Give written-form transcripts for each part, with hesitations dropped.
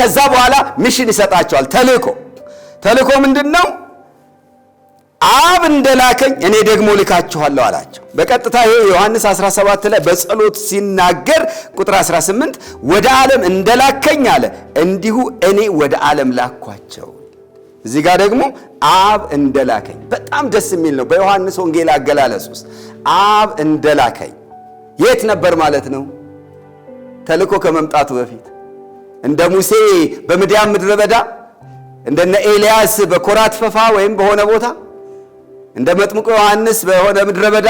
ከዛ በኋላ mission ይሰጣቸዋል። ተልእኮ። ተልእኮ ምንድን ነው? አብ እንደላከኝ እኔ ደግሞ ልካችኋለሁ አላቸው። በቀጥታ ይሄ ዮሐንስ 17 ላይ በጸሎት ሲናገር ቁጥር 18 ወደ ዓለም እንደላከኝ አለ፣ እንዲሁ እኔ ወደ ዓለም ላኳቸው። እዚህ ጋር ደግሞ አብ እንደላከኝ በጣም ደስ የሚል ነው። በዮሐንስ ወንጌል አገላለጽ ውስጥ አብ እንደላከኝ የት ነበር ማለት ነው? ተልእኮ ከመምጣቱ በፊት እንደ ሙሴ በምድያም ምድረ በዳ፣ እንደነ ኤልያስ በኮራት ፈፋ ወይም በሆነ ቦታ፣ እንደ መጥምቁ ዮሐንስ በሆነ ምድረ በዳ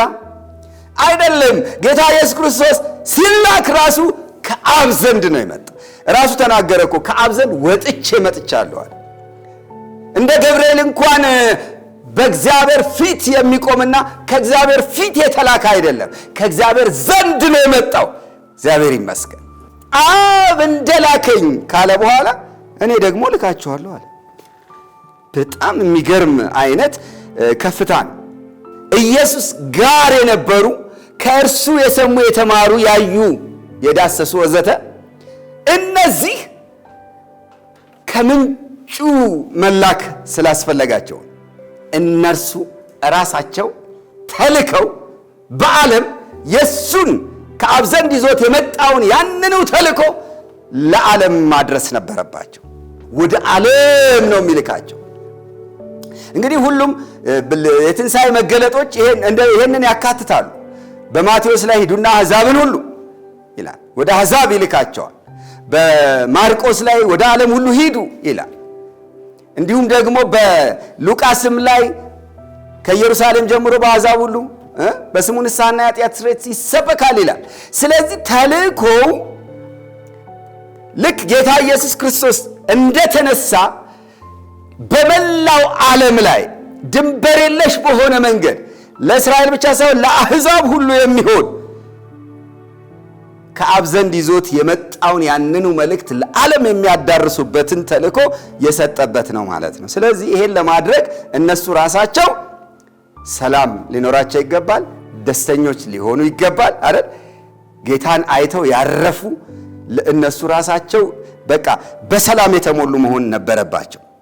አይደለም። ጌታ ኢየሱስ ክርስቶስ ሲላክ ራሱ ከአብ ዘንድ ነው የመጣ። ራሱ ተናገረ እኮ፣ ከአብ ዘንድ ወጥቼ መጥቻለሁ አለ። እንደ ገብርኤል እንኳን በእግዚአብሔር ፊት የሚቆምና ከእግዚአብሔር ፊት የተላከ አይደለም፣ ከእግዚአብሔር ዘንድ ነው የመጣው። እግዚአብሔር ይመስገን። አብ እንደላከኝ ካለ በኋላ እኔ ደግሞ ልካችኋለሁ አለ። በጣም የሚገርም አይነት ከፍታ ነው። ኢየሱስ ጋር የነበሩ፣ ከእርሱ የሰሙ፣ የተማሩ፣ ያዩ፣ የዳሰሱ ወዘተ እነዚህ ከምንጩ መላክ ስላስፈለጋቸው እነርሱ ራሳቸው ተልከው በዓለም የእሱን ከአብ ዘንድ ይዞት የመጣውን ያንኑ ተልኮ ለዓለም ማድረስ ነበረባቸው። ወደ ዓለም ነው የሚልካቸው። እንግዲህ ሁሉም የትንሣኤ መገለጦች ይሄንን ያካትታሉ። በማቴዎስ ላይ ሂዱና አሕዛብን ሁሉ ይላል፣ ወደ አሕዛብ ይልካቸዋል። በማርቆስ ላይ ወደ ዓለም ሁሉ ሂዱ ይላል። እንዲሁም ደግሞ በሉቃስም ላይ ከኢየሩሳሌም ጀምሮ በአሕዛብ ሁሉ በስሙ ንስሐና የኃጢአት ስርየት ይሰበካል ይላል። ስለዚህ ተልእኮው ልክ ጌታ ኢየሱስ ክርስቶስ እንደተነሳ በመላው ዓለም ላይ ድንበር የለሽ በሆነ መንገድ ለእስራኤል ብቻ ሳይሆን ለአሕዛብ ሁሉ የሚሆን ከአብ ዘንድ ይዞት የመጣውን ያንኑ መልእክት ለዓለም የሚያዳርሱበትን ተልእኮ የሰጠበት ነው ማለት ነው። ስለዚህ ይሄን ለማድረግ እነሱ ራሳቸው ሰላም ሊኖራቸው ይገባል። ደስተኞች ሊሆኑ ይገባል አይደል? ጌታን አይተው ያረፉ እነሱ ራሳቸው በቃ በሰላም የተሞሉ መሆን ነበረባቸው።